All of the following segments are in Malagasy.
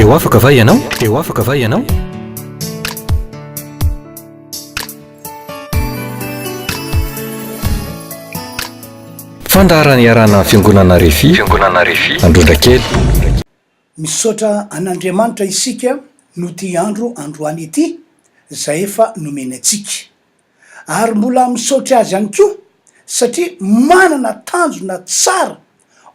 Te ho afaka va ianao? Te ho afaka va ianao? Fandaharana iarahana amin'ny Fiangonana Refi, Fiangonana Refi, Androndrakely. Misaotra an'Andriamanitra isika noho ity andro androany ity izay efa nomeny antsika. Ary mbola misaotra Azy ihany koa satria manana tanjona tsara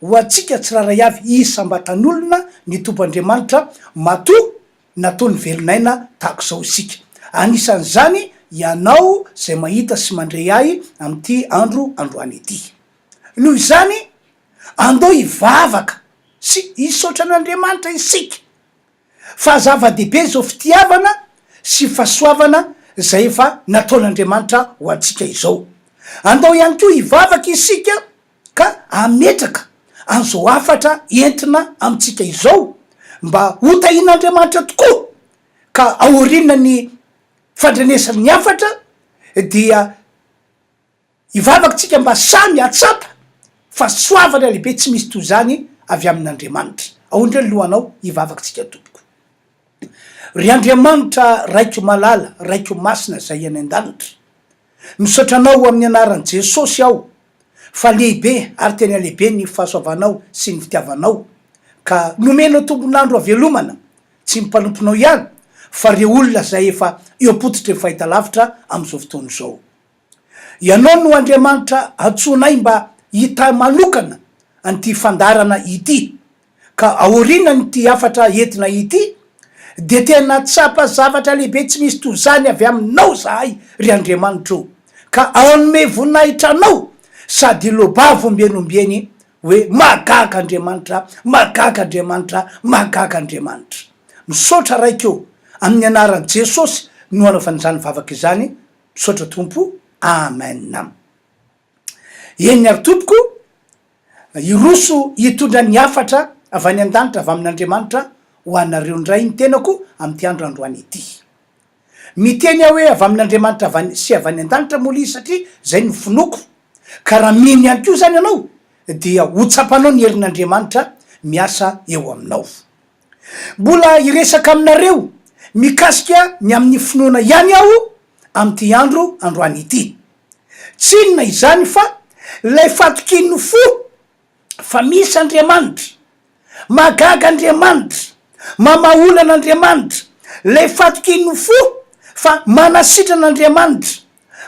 ho antsika tsirairay avy isam-batan'olona ny Tompo Andriamanitra matoa nataony velon'aina tahaka izao isika. Anisan'izany ianao izay mahita sy mandre ahy amin'ity andro androany ity. Noho izany, andao hivavaka sy hisaotra an'Andriamanitra isika fa zava-dehibe izao fitiavana sy fahasoavana izay efa nataon'Andriamanitra ho antsika izao. Andao ihany koa hivavaka isika ka hametraka an'izao hafatra entina amintsika izao mba ho tahian'Andriamanitra tokoa ka aorian'ny fandrenesany ny hafatra dia hivavaka tsika mba samy hahatsapa fa soavana lehibe tsy misy toy izany avy amin'Andriamanitra. Aondreo ny lohanao hivavaka tsika tompoko. Ry Andriamanitra Raiko malala, Raiko masina izay any an-danitra, misaotra Anao amin'ny anaran'i Jesosy aho fa lehibe ary tena lehibe ny fahasoavanao sy ny fitiavanao ka nomenao tombon'andro havelomana tsy ny mpanomponao ihany fa ireo olona izay efa eo am-pototry ny fahitalavitra amin'izao fotoana izao. Ianao no Andriamanitra antsoinay mba hitahy manokana an'ity fandaharana ity. Ka aorianan'ity hafatra entina ity dia tena tsapa zavatra lehibe tsy misy toy izany avy aminao zahay ry Andriamanitra o! Ka hanome voninahitra anao sady hilobavo ombieny ombieny hoe mahagaga Andriamanitra, mahagaga Andriamanitra, mahagaga Andriamanitra. Misaotra Raiko o! Amin'ny anaran'i Jesosy no anaovana izany vavaka izany, misaotra Tompo, Amen. Eny ary tompoko, hiroso hitondra ny hafatra avy any an-danitra avy amin'Andriamanitra ho anareo indray ny tenako amin'ity andro androany ity. Miteny aho hoe avy amin'Andriamanitra avy any sy avy any an-danitra moa ilay izy satria izay no finoako. Ka raha mino ihany koa izany ianao dia ho tsapanao ny herin'Andriamanitra miasa eo aminao. Mbola hiresaka aminareo mikasika ny amin'ny finoana ihany aho amin'ity andro androany ity. Tsy inona izany fa ilay fatokian'ny fo fa misy Andriamanitra, mahagaga Andriamanitra, mamaha olana Andriamanitra, ilay fatokian'ny fo fa manasitrana Andriamanitra,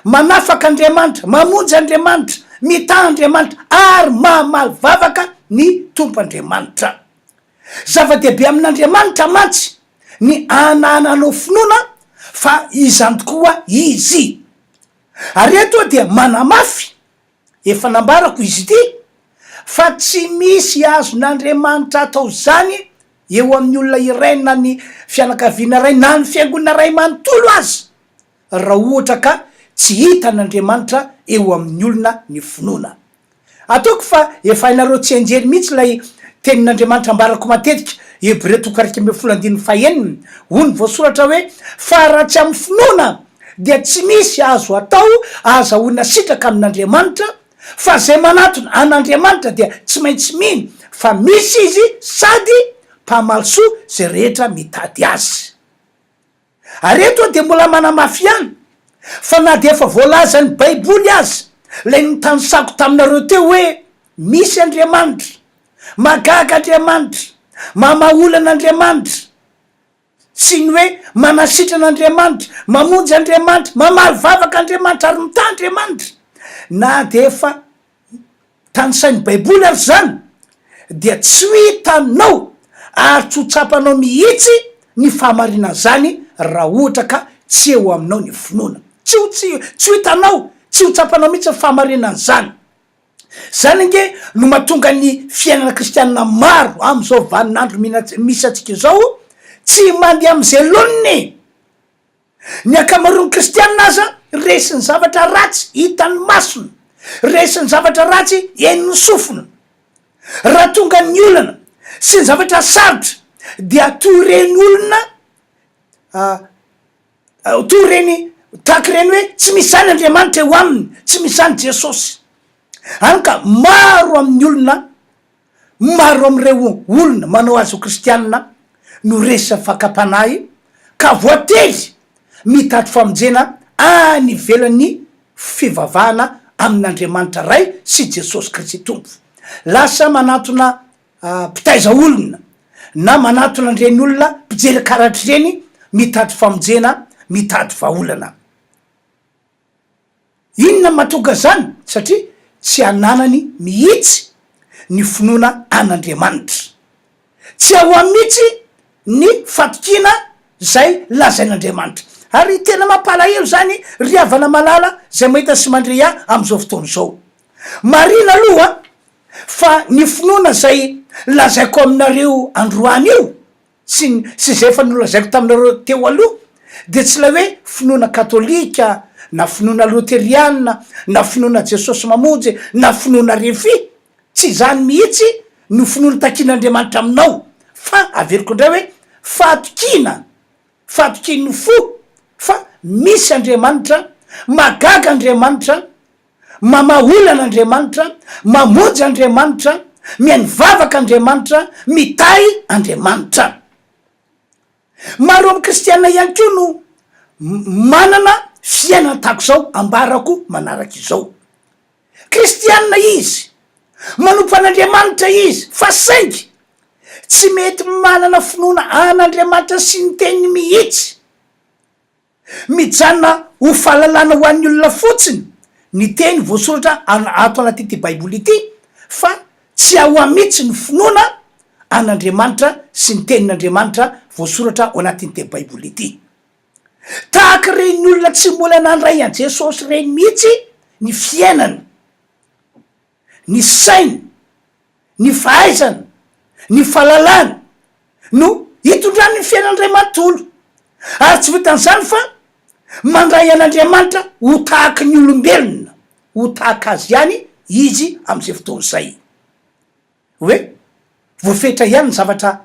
manafaka Andriamanitra, mamonjy Andriamanitra, mitaha Andriamanitra ary mamaly vavaka ny Tompo Andriamanitra. Zava-dehibe amin'Andriamanitra mantsy ny anananao finoana fa izany tokoa Izy. Ary eto aho dia manamafy, efa nambarako izy ity, fa tsy misy azon'Andriamanitra atao izany eo amin'ny olona iray na ny fianakaviana iray na ny fiangonana iray manontolo aza, raha ohatra ka tsy hitan'Andriamanitra eo amin'ny olona ny finoana. Ataoko fa efa hainareo tsianjery mihitsy ilay tenin'Andriamanitra ambarako matetika, Hebreo toko 11 andininy fahenina, hoy ny voasoratra hoe, Fa raha tsy amin'ny finoana dia tsy misy azo atao ahazahoana sitraka amin'Andriamanitra, fa izay manatona an'Andriamanitra dia tsy maintsy mino fa misy Izy sady mpamaly soa izay rehetra mitady Azy. Ary eto aho dia mbola manamafy ihany fa na dia efa voalazan'ny Baiboly aza ilay notanisako taminareo teo hoe misy Andriamanitra, mahagaga Andriamanitra, mamaha olana Andriamanitra, sy ny hoe manasitrana Andriamanitra, mamonjy Andriamanitra, mamaly vavaka Andriamanitra ary mitaha Andriamanitra, na dia efa Tanisain'ny Baiboly ary izany dia tsy ho hitanao ary tsy ho tsapanao mihitsy ny fahamarinan'izany raha ohatra ka tsy eo aminao ny finoana. Tsy ho tsy tsy ho hitanao, tsy ho tsapanao mihitsy ny fahamarinan'izany. Izany ange no mahatonga ny fiainana kristianina maro amin'izao vaninandro misy antsika izao tsy mandeha amin'izay laoniny e! Ny ankamaroan'ny kristianina aza resin'ny zavatra ratsy hitan'ny masony, resin'ny zavatra ratsy henon'ny sofiny. Raha tonga ny olana sy ny zavatra sarotra dia toy ireny olona toy ireny tahaka ireny hoe tsy misy izany Andriamanitra eo aminy, tsy misy izany Jesosy. Hany ka maro amin'ny olona Maro amin'ireo olona manao azy ho kristianina no resin'ny fakam-panahy ka voatery mitady famonjena any ivelan'ny fivavahana amin'Andriamanitra Ray sy Jesosy Kristy Tompo. Lasa manantona mpitaiza olona na manantona an'ireny olona mpijery karatra ireny mitady famonjena, mitady vahaolana. Inona no mahatonga izany? Satria tsy ananany mihitsy ny finoana an'Andriamanitra. Tsy ao aminy mihitsy ny fatokiana izay lazain'Andriamanitra. Ary tena mampalahelo izany ry havana malala izay mahita sy mandre ahy amin'izao fotoana izao. Marina aloha fa ny finoana izay lazaiko aminareo androany io sy ny sy izay efa nolazaiko taminareo teo aloha dia tsy ilay hoe finoana katolika na finoana loteriana na finoana Jesosy Mamonjy na finoana refi, tsy izany mihitsy no finoana takian'Andriamanitra aminao fa averiko indray hoe fahatokiana, fahatokian'ny fo fa misy Andriamanitra, mahagaga Andriamanitra, Mamaha olana Andriamanitra, mamonjy Andriamanitra, mihaino vavaka Andriamanitra, mitahy Andriamanitra. Maro amin'ny kristiana ihany koa no manana fiainana tahaka izao ambarako manaraka izao. Kristiana izy, manompo an'Andriamanitra izy, fa saingy tsy mety manana finoana an'Andriamanitra sy ny teniny mihitsy. Mijanona ho fahalalana ho an'ny olona fotsiny ny teny voasoratra ato anatin'ity Baiboly ity, fa tsy ao mihitsy ny finoana an'Andriamanitra sy ny Tenin'Andriamanitra voasoratra ao anatin'ity Baiboly ity. Tahaka ireny olona tsy mbola nandray an'i Jesosy ireny mihitsy ny fiainany, ny sainy, ny fahaizana, ny fahalalana no itondrany ny fiainany iray manontolo. Ary tsy vitan'izany fa mandray an'Andriamanitra ho tahaky ny olombelona, ho tahaka azy ihany izy amin'izay fotoana izay. Hoe voafetra ihany ny zavatra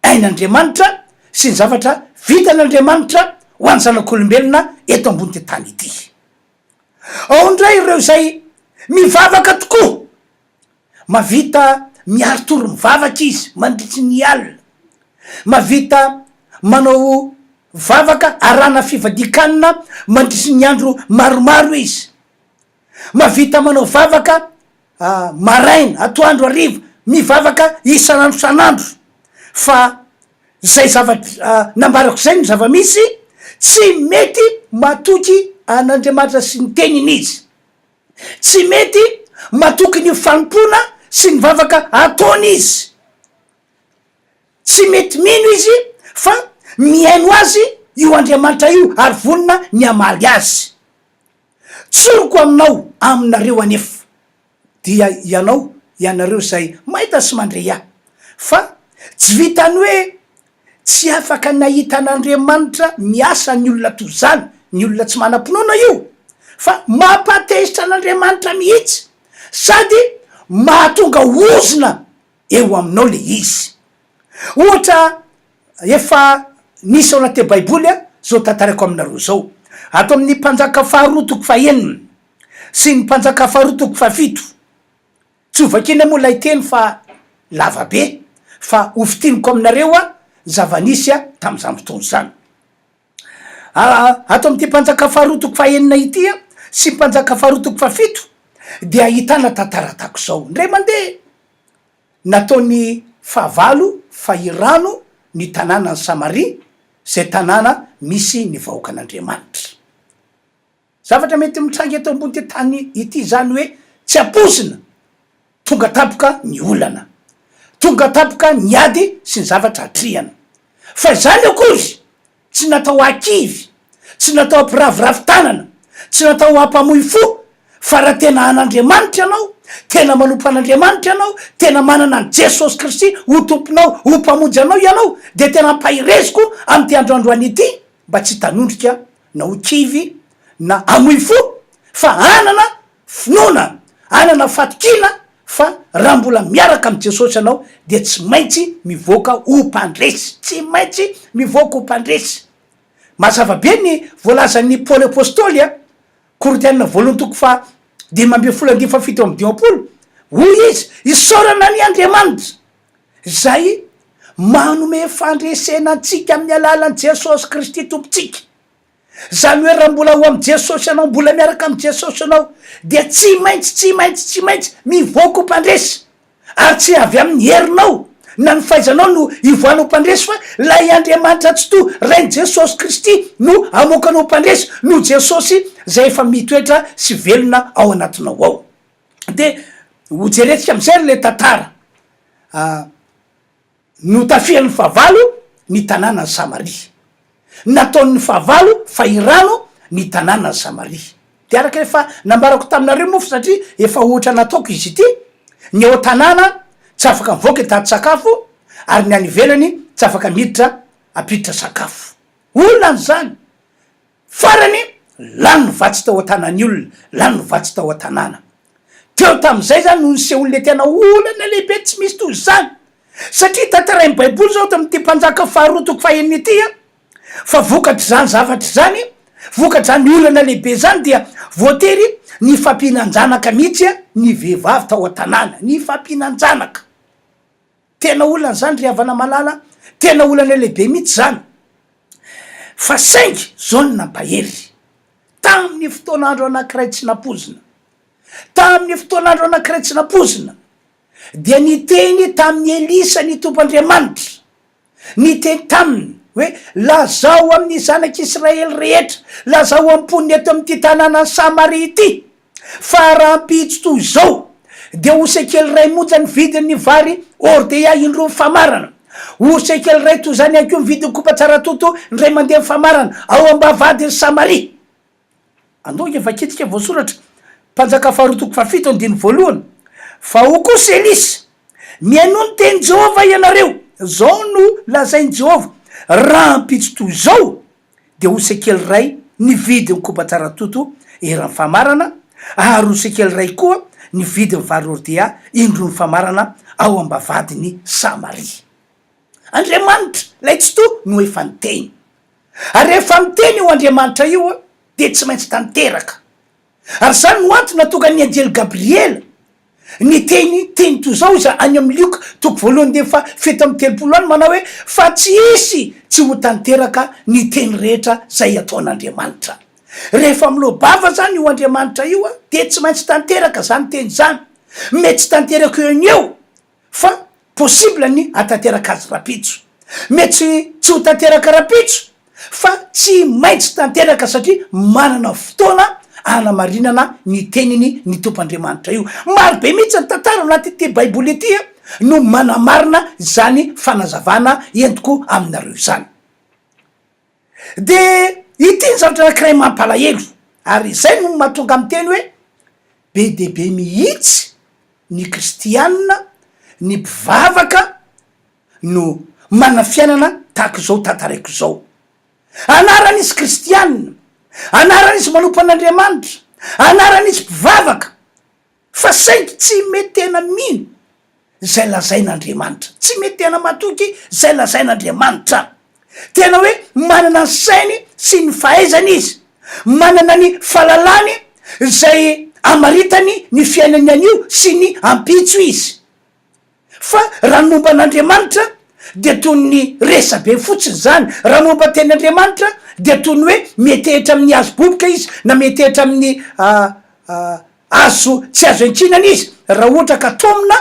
hain'Andriamanitra sy ny zavatra vitan'Andriamanitra ho an'ny zanak'olombelona eto ambonin'ity tany ity. Ao indray ireo izay mivavaka tokoa Mahavita miari-tory mivavaka izy mandritry ny alina. Mahavita manao vavaka arahana fivadian-kanina mandritry ny andro maromaro izy. Mahavita manao vavaka maraina, atoandro, hariva, mivavaka isan'andro isan'andro. Fa izay zavatra nambarako izay no zava-misy, tsy mety matoky an'Andriamanitra sy ny teniny izy. Tsy mety matoky ny fanompoana sy ny vavaka ataony izy. Tsy mety mino izy fa mihaino azy io Andriamanitra io ary vonona ny hamaly azy. Tsoriko aminao, aminareo anefa, dia ianao, ianareo izay mahita sy mandre ahy, fa tsy vitan'ny hoe Tsy afaka nahita an'Andriamanitra miasa ny olona toy izany, ny olona tsy manam-pinoana io, fa mampatezitra an'Andriamanitra mihitsy sady mahatonga ozona eo aminao le izy. Ohatra efa nisy ao anaty baiboly zao tantaraiko aminareo zao, ato amin'ny Mpanjaka faharoa toko fahenina sy ny Mpanjaka faharoa toko fahafito, Tsy ho vakiana moa ilay teny fa lava be fa ho fintiniko aminareo ny zava-nisy tamin'izany fotoana izany. Ato amin'ity Mpanjaka faharoa toko fahenina ity sy Mpanjaka faharoa toko fahafito dia ahitana tantara tahaka izao. Indray mandeha nataon'ny fahavalo fahirano ny tanànan'i Samaria izay tanàna misy ny vahoakan'Andriamanitra. Zavatra mety mitranga eto ambony tany ity izany hoe tsy ampoizina, tonga tampoka ny olana, tonga tampoka ny ady sy ny zavatra atrehana. Fa izany akory tsy natao hahakivy, tsy natao hampiraviravy tanana, tsy natao hampamoy fo fa raha tena an'Andriamanitra ianao, tena manompo an'Andriamanitra ianao, tena manana an'i Jesosy Kristy ho Tomponao, ho Mpamonjy anao ianao dia tena ampahereziko amin'ity andro androany ity mba tsy hitanondrika na ho kivy na hamoy fo fa hanana finoana, hanana fatokiana fa raha mbola miaraka amin'i Jesosy ianao dia tsy maintsy mivoaka ho mpandresy, tsy maintsy mivoaka ho mpandresy. Mazava be ny voalazan'i Paoly Apostoly a, Korintiana voalohany toko faha 15 andininy faha 57, hoy izy, Isaorana anie Andriamanitra izay. Manome fandresena antsika amin'ny alalan'i Jesosy Kristy Tompontsika. Izany hoe raha mbola ao amin'i Jesosy ianao, mbola miaraka amin'i Jesosy ianao, dia tsy maintsy, tsy maintsy, tsy maintsy mivoaka ho mpandresy. Ary tsy avy amin'ny herinao na ny fahaizanao no hivoahanao mpandresy fa ilay Andriamanitra Tsitoha, Rain'i Jesosy Kristy no hamoaka anao mpandresy noho Jesosy izay efa mitoetra sy velona ao anatinao ao. Dia hojerentsika amin'izay ary ilay tantara. Notafihan'ny fahavalo ny tanànan'i Samaria. Nataon'ny fahavalo fahirano ny tanànan'i Samaria. Dia araka efa nambarako taminareo moa fa satria efa ohatra nataoko izy ity, ny ao an-tanàna tsy afaka mivoaka hitady sakafo ary ny any ivelany tsy afaka miditra hampiditra sakafo. Olana izany. Farany, lany ny vatsy tao an-tanan'ny olona, lany ny vatsy tao an-tanàna. Teo tamin'izay izany no nisehoan'ilay tena olana lehibe tsy misy toy izany. Satria tantarain'ny Baiboly izao ato amin'ity Mpanjaka faharoa toko fahenina ity fa vokatr'izany zavatra izany, vokatr'izany olana lehibe izany dia voatery nifampihinan-janaka mihitsy ny vehivavy tao an-tanàna, nifampihinan-janaka. Tena olana izany ry havana malala, tena olana lehibe mihitsy izany. Fa saingy zao no nampahery, tamin'ny fotoan'andro anankiray tsy nampoizina, tamin'ny fotoan'andro anankiray tsy nampoizina, dia niteny tamin'i Elisa ny Tompo Andriamanitra, niteny taminy hoe, Lazao amin'ny zanak'Israely rehetra, lazao amin'ny mponina eto amin'ity tanànan'i Samaria ity, Fa rahampitso toy izao, dia ho sekely iray monja ny vidin'ny vary hordea indroa mifamarana. Ho sekely iray toy izany ihany koa ny vidin'ny koba tsara toto indray mandeha mifamarana, ao am-bavahadin'i Samaria. Andao ange vakintsika voasoratra, Mpanjaka faharoa toko fahafito andininy voalohany, Fa hoy kosa Elisa, Mihainoa ny tenin'i Jehovah ianareo, izao no lazain'i Jehovah, Rahampitso toy izao, dia ho sekely iray ny vidin'ny koba tsara toto eran'ny famarana, ary ho sekely iray koa ny vidin'ny vary hordea indroan'ny famarana ao am-bavahadin'i Samaria. Andriamanitra, ilay Tsitoha, no efa niteny. Ary rehefa miteny io Andriamanitra io, dia tsy maintsy tanteraka. Ary izany no antony nahatonga ny anjely Gabriela niteny teny toy izao izy any amin'ny Lioka toko voalohany andininy faha 37 any manao hoe, Fa tsy hisy tsy ho tanteraka ny teny rehetra izay ataon'Andriamanitra. Rehefa miloa-bava izany io Andriamanitra io dia tsy maintsy tanteraka izany teny izany. Mety tsy tanteraka eo no eo fa possible ny hahatanteraka azy rapitso. Mety tsy ho tanteraka rapitso fa tsy maintsy tanteraka satria manana fotoana hanamarinana ny teniny ny Tompo Andriamanitra io. Maro be mihitsy ny tantara ao anatin'ity baiboly ity no manamarina izany fanazavana entiko aminareo izany. Dia ity ny zavatra anankiray mampalahelo ary izay no mahatonga miteny hoe be dia be mihitsy ny kristiana, ny mpivavaka no manana fiainana tahaka izao tantaraiko izao. Anarana izy kristiana, anarana izy manompo an'Andriamanitra, anarana izy mpivavaka, fa saingy tsy mety tena mino izay lazain'Andriamanitra, tsy mety tena matoky izay lazain'Andriamanitra. Tena hoe manana ny sainy sy ny fahaizany izy, manana ny fahalalany izay amaritany ny fiainany anio sy ny ampitso izy. Fa raha ny momba an'Andriamanitra dia toy ny resabe fotsiny izany, raha momba teny Andriamanitra dia toy ny hoe miantehitra amin'ny hazo boboka izy na miantehitra amin'ny hazo tsy azo iankinana izy raha ohatra ka taomina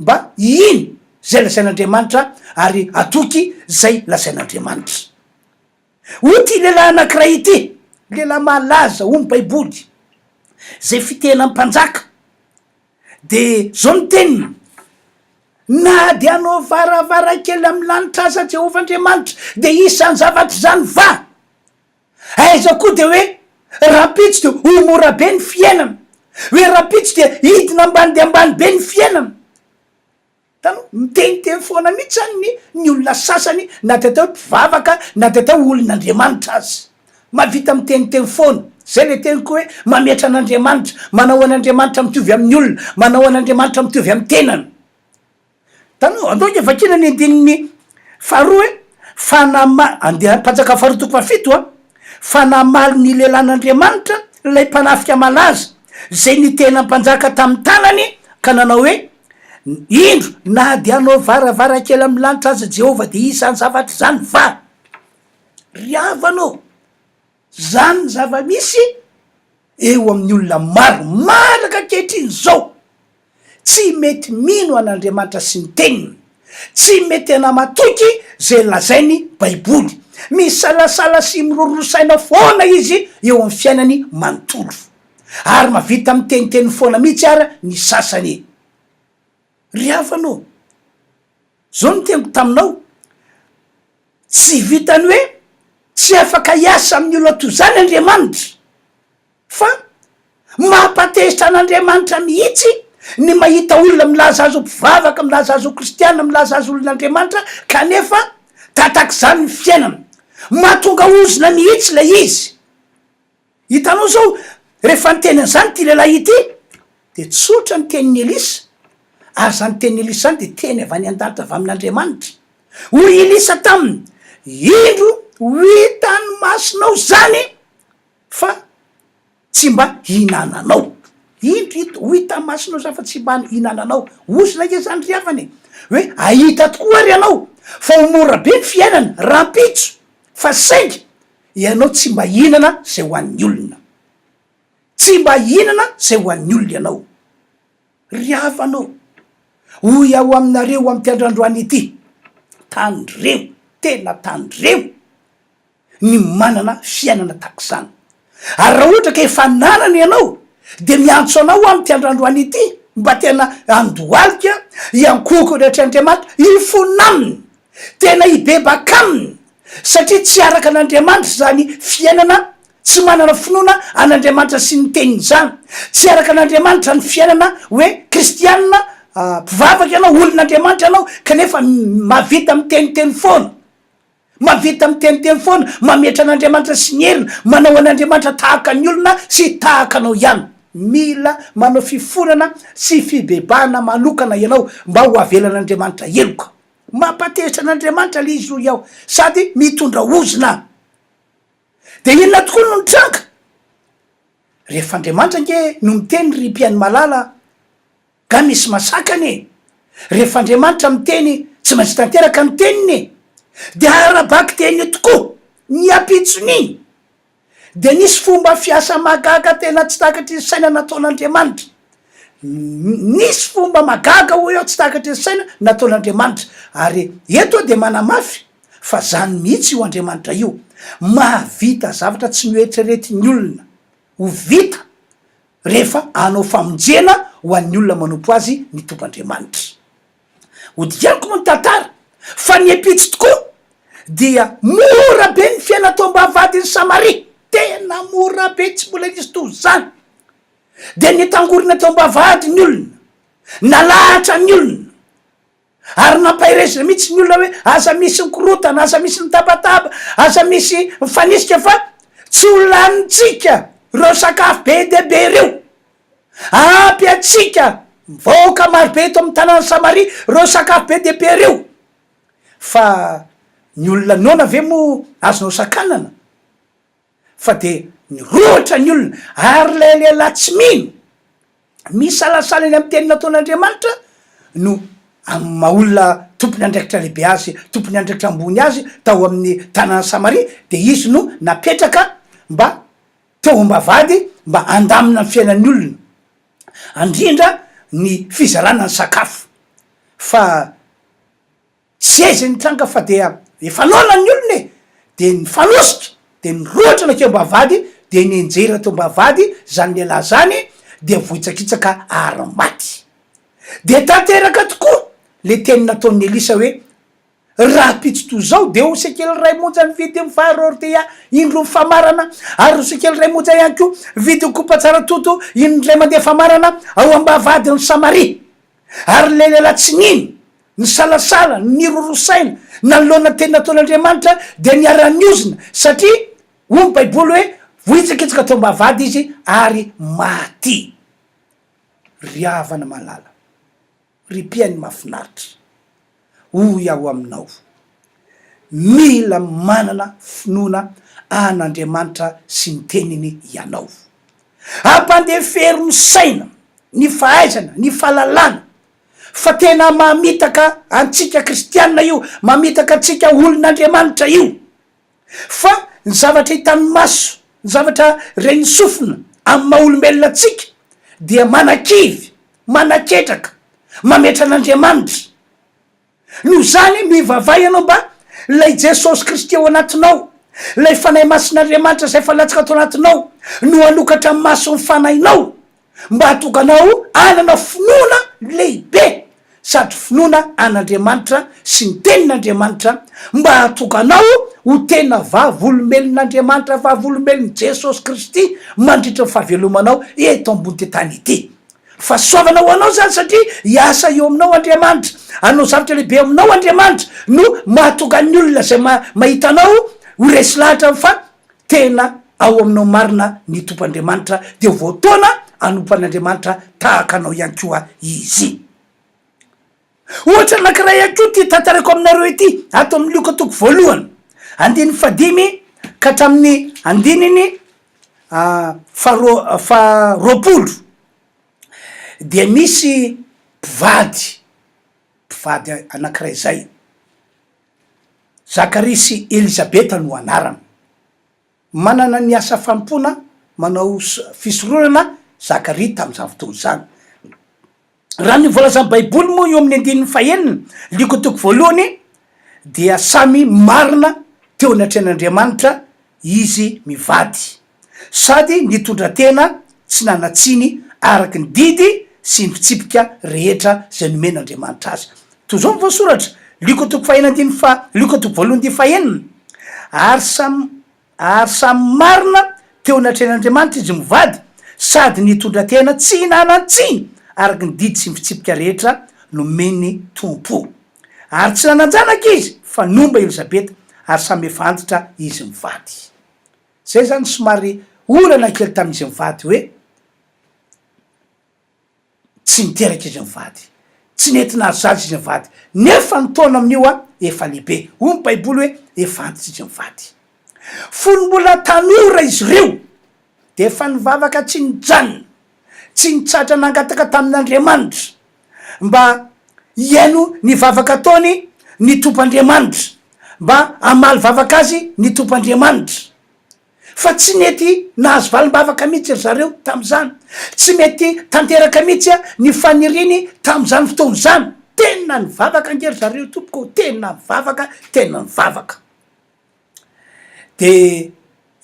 mba hino izay lazain'Andriamanitra ary hatoky izay lazain'Andriamanitra. Hoy ity lehilahy anankiray ity, lehilahy malaza hoy ny Baiboly, izay fitenan'ny mpanjaka, dia izao no teniny, Na dia hanao varavarankely amin'ny lanitra aza Jehovah Andriamanitra, dia hisy izany zavatra izany va? Aiza koa dia hoe rahampitso dia ho mora be ny fiainana, hoe rahampitso dia hidina ambany dia ambany be ny fiainana. Hitanao? Miteniteny foana mihitsy zany ny ny olona sasany na dia atao hoe mpivavaka na dia atao hoe olon'Andriamanitra aza. Mahavita miteniteny foana. Zay le teniko hoe mametra an'Andriamanitra, manao an'Andriamanitra mitovy amin'ny olona, manao an'Andriamanitra mitovy amin'ny tenany. Hitanao? Andao ange vakiana ny andininy faharoa e, fa nama-, andia-, Mpanjaka faharoa toko fahafito a, fa namaly ny lelan'Andriamanitra ilay mpanafika malaza, izay nitena mpanjaka tamin'ny tanany ka nanao hoe, Indro, na dia hanao varavarankely amin'ny lanitra aza Jehovah, dia hisy izany zavatra izany va? Ry havana ô, izany ny zava-misy eo amin'ny olona maro mandraka ankehitriny izao. Tsy mety mino an'Andriamanitra sy ny Teniny. Tsy mety tena matoky izay lazain'ny Baiboly. Misalasala sy miroroa saina foana izy eo amin'ny fiainany manontolo. Ary mahavita miteniteny foana mihitsy ara ny sasany. Ry havana ô, izao no teniko taminao, tsy vitan'ny hoe tsy afaka hiasa amin'ny olona toy izany Andriamanitra, Fa mampatezitra an'Andriamanitra mihitsy ny mahita olona milaza azy ho mpivavaka, milaza azy ho kristiana, milaza azy ho olon'Andriamanitra kanefa tatak'izany ny fiainana. Mahatonga ozona mihitsy ilay izy. Hitanao izao, rehefa niteny an'izany ity lehilahy ity, dia tsotra ny tenin'i Elisa, ary izany tenin'i Elisa izany dia teny avy any an-danitra avy amin'Andriamanitra. Hoy Elisa taminy, Indro ho hitan'ny masonao izany Fa tsy mba hinananao. Indro hita, ho hita masonao izany fa tsy mba hinananao. Ozona ange izany ry havana e! Hoe hahita tokoa ary ianao fa ho mora be ny fiainana rahampitso fa saingy ianao tsy mba hihinana izay ho an'ny olona. Tsy mba hihinana izay ho an'ny olona ianao. Ry havana ô! Hoy aho aminareo amin'ity andro androany ity, tandremo, tena tandremo! ny manana fiainana tahaka izany. Ary raha ohatra ka efa nanana ianao dia miantso anao aho amin'ity andrandroany ity mba tena handohalika, hiankohoka eo anatrehan'Andriamanitra, hifona aminy, tena hibebaka aminy, satria tsy araka an'Andriamanitra izany fiainana tsy manana finoana an'Andriamanitra sy ny teniny izany. Tsy araka an'Andriamanitra ny fiainana hoe kristianina, mpivavaka ianao, olon'Andriamanitra ianao kanefa mahavita miteniteny foana. Mahavita miteniteny foana, mametra an'Andriamanitra sy ny heriny, manao an'Andriamanitra tahaka ny olona sy tahaka anao ihany. Mila manao fifonana sy fibebahana manokana ianao mba ho avelan'Andriamanitra heloka. Mampatezitra an'Andriamanitra ilay izy hoy aho, sady mitondra ozona. Dia inona tokoa no nitranga? Rehefa Andriamanitra ange no miteny ry mpihaino malala, Nga misy masakany e! Rehefa Andriamanitra miteny tsy maintsy tanteraka ny teniny e! Dia ara-bakiteny tokoa ny ampitson'iny dia nisy fomba fiasa mahagaga tena tsy takatry ny saina nataon'Andriamanitra. Nisy fomba mahagaga hoy aho tsy takatry ny saina nataon'Andriamanitra. Ary eto aho dia manamafy fa zany mihitsy io Andriamanitra io, mahavita zavatra tsy noeritreretin'ny olona ho vita rehefa hanao famonjena ho an'ny olona manompo Azy ny Tompo Andriamanitra. Hodianiko moa ny tantara fa ny ampitso tokoa dia mora be ny fiainana tao am-bavahadin'i Samaria, tena mora be tsy mbola nisy toy izany. Dia nitangorona teo am-bavahady ny olona, nalahatra ny olona, Ary nampaherezina mihitsy ny olona hoe aza misy mikorotana, aza misy mitabataba, aza misy mifanisika fa tsy ho lanintsika ireo sakafo be dia be ireo. Ampy antsika vahoaka marobe eto amin'ny tanàn'i Samaria ireo sakafo be dia be ireo. Fa ny olona noana ve moa azonao sakanana? Fa dia nirohotra ny olona, ary ilay lehilahy tsy mino, misalasala eny amin'ny teny nataon'Andriamanitra no amin'ny maha olona tompon'andraikitra lehibe azy, tompon'andraikitra ambony azy tao amin'ny tanàn'i Samaria, dia izy no napetraka mba teo am-bavahady mba handamina ny fiainan'ny olona, handrindra ny fizarana ny sakafo. Fa. Tsy aiza ny nitranga fa dia efa noana ny olona e! Dia nifanosika, dia nirohotra nankeo am-bavahady, dia nianjera teo am-bavahady izany lehilahy izany, dia vohitsakitsaka ary maty. Dia tanteraka tokoa le teny nataon'i Elisa hoe, Rahampitso toy izao dia ho sekely iray monja ny vidin'ny vary orteia indroa mifamarana, ary ho sekely iray monja ihany koa ny vidin'ny kopa tsara toto indray mandeha famarana ao am-bavahadin'i Samaria. Ary ilay lehilahy tsy nino, nisalasala, niroroa saina, nanoloana ny teny nataon'Andriamanitra, dia niara-niozona, satria hoy ny Baiboly hoe, vohitsakitsaka teo am-bavahady izy ary maty. Ry havana malala, ry mpihaino mahafinaritra, hoy aho aminao, mila manana finoana an'Andriamanitra sy ny Teniny ianao. Ampandefero ny saina, ny fahaizana, ny fahalalana. Fa tena mamitaka antsika kristiana io, mamitaka antsika olon'Andriamanitra io. Fa ny zavatra hitan'ny maso, ny zavatra ren'ny sofina amin'ny maha olombelona antsika dia manakivy, manaketraka, mametra an'Andriamanitra. Noho izany, mivavaha ianao mba ilay Jesosy Kristy ao anatinao, ilay Fanahy Masin'Andriamanitra izay efa latsaka ato anatinao no hanokatra ny mason'ny fanahinao mba hahatonga anao hanana finoana lehibe sady finoana an'Andriamanitra sy ny Tenin'Andriamanitra mba hahatonga anao ho tena vavolombelon'Andriamanitra, vavolombelon'i Jesosy Kristy mandritra ny fahavelomanao eto ambony tany ity. Fahasoavana ho anao izany satria hiasa eo aminao Andriamanitra, hanao zavatra lehibe eo aminao Andriamanitra no mahatonga ny olona izay mahita anao ho resy lahatra fa tena ao aminao marina ny Tompo Andriamanitra dia ho voataona hanompo an'Andriamanitra tahaka anao ihany koa Izy. Ohatra anankiray ihany koa ity tantaraiko aminareo ity, ato amin'ny Lioka toko voalohany, andininy fahadimy ka hatramin'ny andininy faharoa faharoapolo, dia misy mpivady, mpivady anankiray izay, Zakaria sy Elizabeta no anarany. Manana ny asa fanompoana manao fisoronana Zakaria tamin'izany fotoana izany. Raha ny voalazan'ny Baiboly moa eo amin'ny andininy fahenina, Lioka toko voalohany, dia samy marina teo anatrehan'Andriamanitra izy mivady, sady nitondra tena tsy nanan-tsiny araka ny didy sy ny fitsipika rehetra izay nomen'Andriamanitra azy. Toy izao ny voasoratra, Lioka toko fahenina andininy faha, Lioka toko voalohany andininy fahenina, Ary samy Ary samy marina teo anatrehan'Andriamanitra izy mivady, sady nitondra tena tsy nanan-tsiny araka ny didy sy ny fitsipika rehetra nomen'ny Tompo. Ary tsy nanan-janaka izy, fa nomba Elizabeta, ary samy efa antitra izy mivady. Izay izany somary olana kely tamin'izy mivady hoe. Tsy niteraka izy mivady. Tsy nety nahazo zaza izy mivady. Nefa ny taona amin'io a, efa lehibe. Hoy ny Baiboly hoe efa antitra izy mivady. Fony mbola tanora izy ireo, dia efa nivavaka tsy nijanona, tsy nitsahatra nangataka tamin'Andriamanitra mba hihaino ny vavaka ataony ny Tompo Andriamanitra, mba hamaly vavaka azy ny Tompo Andriamanitra. Fa tsy nety nahazo valim-bavaka mihitsy ry zareo tamin'izany. Tsy mety tanteraka mihitsy ny faniriany tamin'izany fotoana izany. Tena nivavaka ange ry zareo tompoko ô, tena nivavaka, tena nivavaka. De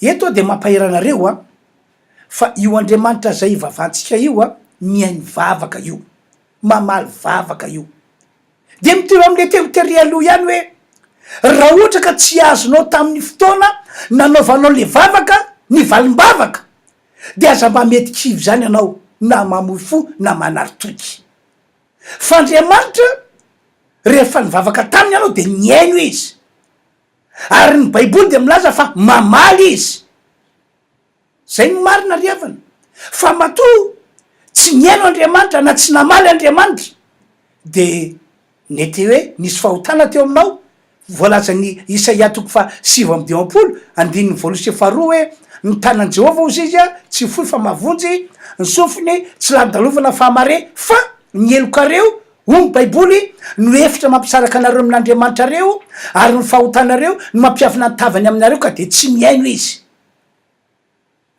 eto aho de mampahery anareo an, fa io Andriamanitra izay ivavahantsika io an, mihaino vavaka io, mamaly vavaka io. Dia mitohy amin'ilay teny tery aloha ihany hoe, raha ohatra ka tsy azonao tamin'ny fotoana nanaovanao ilay vavaka ny valim-bavaka, dia aza mba mety kivy izany ianao na mamoy fo na manary toky. Fa Andriamanitra rehefa nivavaka taminy ianao dia nihaino Izy. Ary ny Baiboly dia milaza fa mamaly Izy. Zay no marina ry havana. Fa matoa tsy nihaino Andriamanitra na tsy namaly Andriamanitra de nety hoe nisy fahotana teo aminao, voalazan'i Isaia toko faha 59 andininy voalohany sy faharoa hoe, ny tanan'i Jehovah hozy izy tsy fohy fa mahavonjy, ny sofiny tsy lalodalovana fa mare, fa ny helokareo, hoy ny baiboly, no efitra mampisaraka anareo amin'Andriamanitrareo, ary ny fahotanareo no mampiavina ny tavany aminareo ka dia tsy mihaino izy.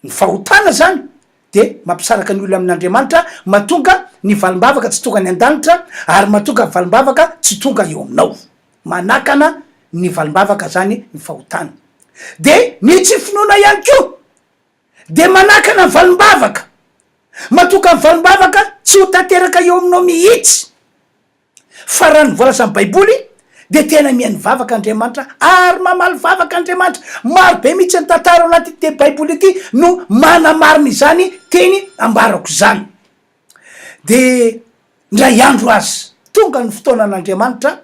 Ny fahotana zany de mampisaraka ny olona amin'Andriamanitra, mahatonga ny valim-bavaka tsy tonga any an-danitra ary mahatonga ny valim-bavaka tsy tonga eo aminao. Manakana ny valim-bavaka zany ny fahotana. De ny tsy finoana ihany koa de manakana ny valim-bavaka, mahatonga ny valim-bavaka tsy ho tanteraka eo aminao mihitsy. Fa raha ny voalazan'ny Baiboly dia tena mihaino vavaka Andriamanitra ary mamaly vavaka Andriamanitra. Maro be mihitsy ny tantara ao anatin'ity Baiboly ity no manamarina izany teny ambarako izany. Dia indray andro aza, tonga ny fotoanan'Andriamanitra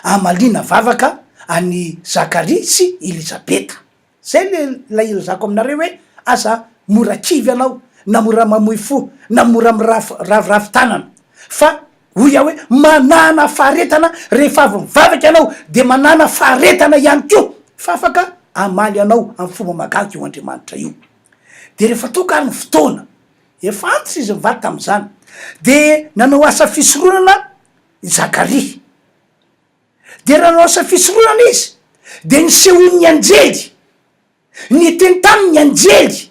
hamaliana vavaka an'i Zakaria sy Elizabeta. Zay le ilay ilazako aminareo hoe aza mora kivy ianao na mora mamoy fo na mora miraviravy tanana fa hoy aho hoe manàna faharetana rehefa avy mivavaka ianao de manàna faharetana ihany koa fa afaka hamaly anao amin'ny fomba mahagaga io Andriamanitra io. De rehefa tonga ary ny fotoana, efa antitra izy mivady tamin'izany, de nanao asa fisoronana. Zakaria. Dia raha nanao asa fisoronana izy, dia nisehoan'ny anjely, niteny taminy ny anjely,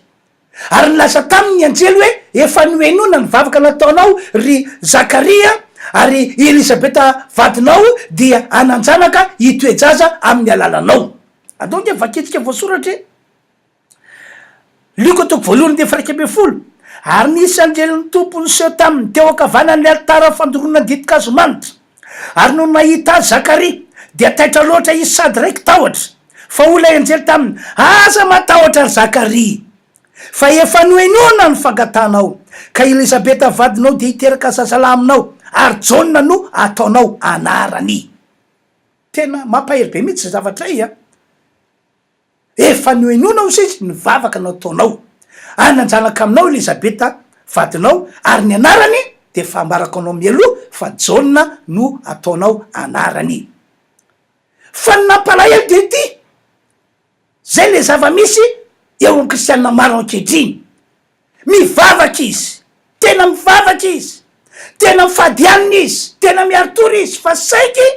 ary nilaza taminy ny anjely hoe, Efa nohenoina ny vavaka nataonao, ry Zakaria, ary i Elizabeta vadinao dia hanan-janaka hitoe-jaza amin'ny alalanao. Andao ange vakintsika voasoratra e! Lioka toko voalohany andininy faha 11, Ary nisy anjelin'ny Tompo niseho taminy teo ankavanan'ny alitara fandoroana ditin-kazo manitra. Ary nony nahita azy Zakaria, dia taitra loatra izy sady raiki-tahotra. Fa hoy ilay anjely taminy, Aza matahotra, ry Zakaria, fa efa nohenoina ny fangatahanao, ka Elizabeta vadinao dia hiteraka zazalahy aminao, ary Jaona no hataonao anarany. Tena mampahery be mihitsy izay zavatra izay an! Efa nohenoina hoy izy ny vavaka nataonao. Hanan-janaka aminao Elizabeta vadinao ary ny anarany dia efa ambarako anao mialoha fa Jaona no ataonao anarany. Fa ny nampalahelo dia ity, zay le zava-misy eo amin'ny kristianina maro ankehitriny. Mivavaka izy, tena mivavaka izy, tena mifady hanina izy, tena miari-tory izy fa saingy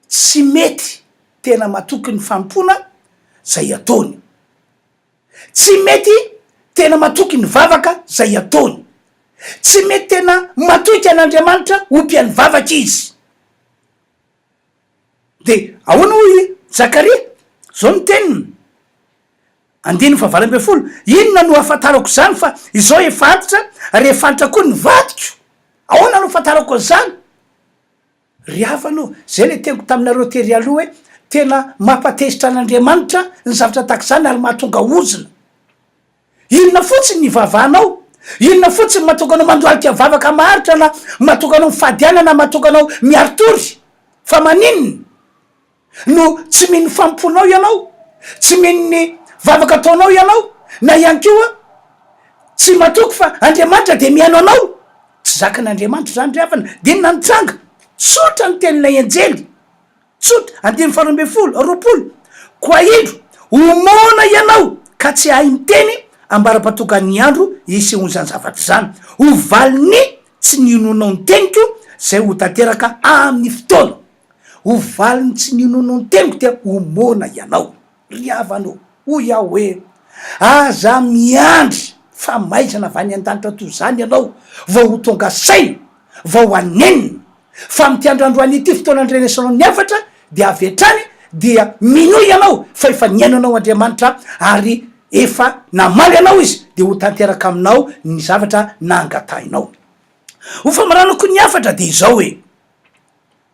Tsy mety tena matoky ny fanompoana zay ataony. Tsy mety tena matoky ny vavaka zay ataony. Tsy mety tena matoky an'Andriamanitra ho mpihaino vavaka izy. De ahoana hoy i Zakaria? Zao ny teniny, andininy fahavalo ambin'ny folo, Inona no ahafantarako izany fa izao efa antitra ary efa antitra koa ny vadiko? Ahoana no ahafantarako an'izany? Ry havana ô, zay le teniko taminareo tery aloha hoe tena mampatezitra an'Andriamanitra ny zavatra tahaka izany ary mahatonga ozona. Inona fotsiny ny ivavahanao? Inona fotsiny mahatonga anao mandohalika vavaka maharitra na mahatonga anao mifady anana na mahatonga anao miari-tory? Fa maninona? No tsy mino ny fanompoanao ianao? Tsy mino ny vavaka ataonao ianao? Na ihany koa tsy matoky fa Andriamanitra dia mihaino anao? Tsy zakan'Andriamanitra izany ry havana. Dia inona no tranga? Tsotra ny tenin'ilay anjely. Tsotra. Andininy faharoa ambin'ny folo, 20. Koa indro, ho moana ianao ka tsy hahay miteny ambara-patokan'ny andro hisehoan'izany zavatra izany. Ho valin'ny tsy ninoanao ny teniko izay ho tanteraka amin'ny fotoana. Ho valin'ny tsy ninoanao ny teniko dia ho moana ianao. Ry havana ô, hoy aho hoe, aza miandry famaizana avy any an-danitra toy izany ianao vao ho tonga saina, vao hanenina. Fa amin'ity andro androany ity, fotoana andrenesanao ny hafatra, dia avy hatrany dia minoa ianao fa efa nihaino anao Andriamanitra ary efa namaly anao Izy, dia ho tanteraka aminao ny zavatra nangatahinao. Ho famaranako ny hafatra dia izao hoe.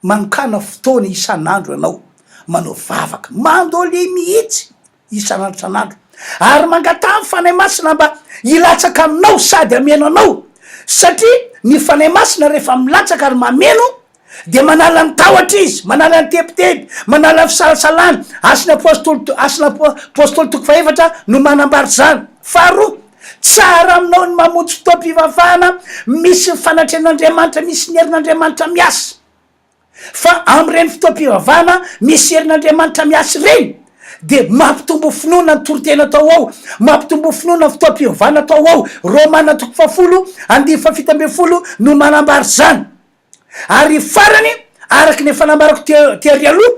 Manokàna fotoana isan'andro ianao manao vavaka, mandolia mihitsy isan'andro isan'andro, ary mangataha ny Fanahy Masina mba hilatsaka aminao sady hameno anao, satria ny Fanahy Masina rehefa milatsaka ary mameno dia manala ny tahotra izy, manala ny tebiteby, manala ny fisalasalana, Asan'ny Apostoly Asan'ny Apostoly toko fahefatra no manambara izany. Faharoa, Tsara aminao ny mamonjy fotoam-pivavahana misy ny fanatrehan'Andriamanitra, misy ny herin'Andriamanitra miasa. Fa amin'ireny fotoam-pivavahana misy herin'Andriamanitra miasa ireny, dia mampitombo finoana ny toriteny atao ao, mampitombo finoana ny fotoam-pivavahana atao ao. Romana toko fahafolo, andininy fahafito ambin'ny folo no manambara izany. Ary farany, araka ny efa nambarako tery aloha,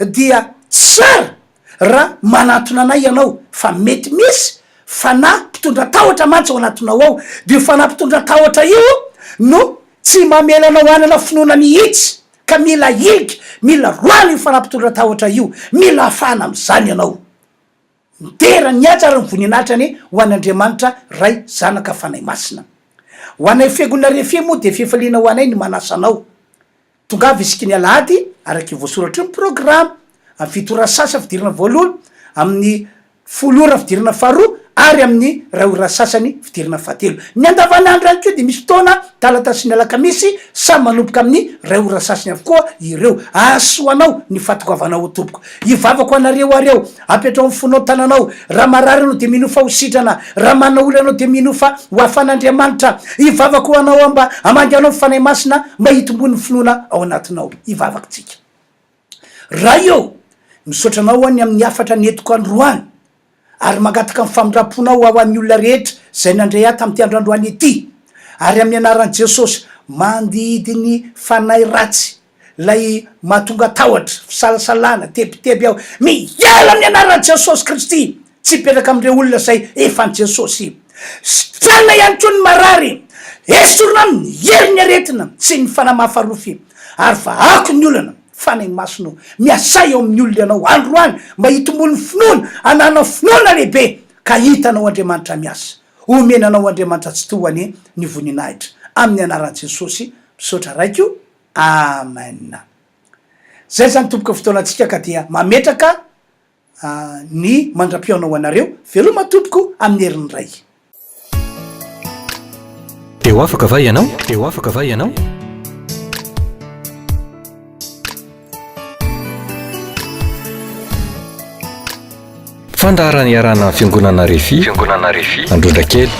dia tsara raha manantona anay ianao, fa mety misy fanahy mpitondra tahotra mantsy ao anatinao ao, dia io fanahy mpitondra tahotra io no tsy mamela anao hanana finoana mihitsy, ka mila ahilika, mila roahina io fanahy mpitondra tahotra io, mila afahana amin'izany ianao. Midera ny haja ary ny voninahitra anie ho an' Andriamanitra Ray, Zanaka, Fanahy Masina. Ho anay Fiangonana Refi moa dia fifaliana ho anay ny manasa anao. Tongava isiky ny alahady araka io voasoratra io ny programa, amin'ny 7 ora sasany fidirana voalohany, amin'ny 10 ora fidirana faharoa ary amin'ny 1 ora sasany fidirana fahatelo. Ny andavanandro ihany koa dia misy fotoana talata sy ny alakamisy samy manomboka amin'ny 1 ora sasany avokoa ireo. Hahasoa anao ny fahatongavanao ao tompoko. Hivavaka ho anareo ary aho. Apetraho amin'ny fonao ny tananao. Raha marary ianao dia minoa fa ho sitrana. Raha manana olana ianao dia minoa fa ho afan'Andriamanitra. Hivavaka ho anao aho mba hamangy anao ny Fanahy Masina mba hitomboan'ny finoana ao anatinao. Hivavaka tsika. Ray ô, misaotra Anao aho ny amin'ny hafatra nentiko androany. Ary mangataka ny famindram-ponao ho an'ny olona rehetra izay nandray ahy tamin'ity andro androany ity. Ary amin'ny anaran'i Jesosy, Mandidy ny fanahy ratsy, ilay mahatonga tahotra, fisalasalana, tebiteby aho. Miala amin'ny anaran'i Jesosy Kristy! Tsy hipetraka amin'ireo olona izay efa an'i Jesosy. Sitranina ihany koa ny marary. Esorina aminy ny herin'ny aretina sy ny fanahy mahafarofy. Ary vahako ny olana. Fanahy Masina ô, miasà eo amin'ny olona Ianao androany mba hitomboan'ny finoana, hananany finoana lehibe ka hitanao Andriamanitra miasa. Omena anao Andriamanitra Tsitoha anie ny voninahitra. Amin'ny anaran'i Jesosy, misaotra Raiko. Amen. Zay zany tompoko fotoanantsika ka dia mametraka ny mandra-pihaona ho anareo. Veloma tompoko amin'ny herin'ny Ray. Dia ho afaka va ianao? Dia ho afaka va ianao? Fandaharana iarahana amin'ny Fiangonana Refi, Fiangonana Refi, Androndrakely.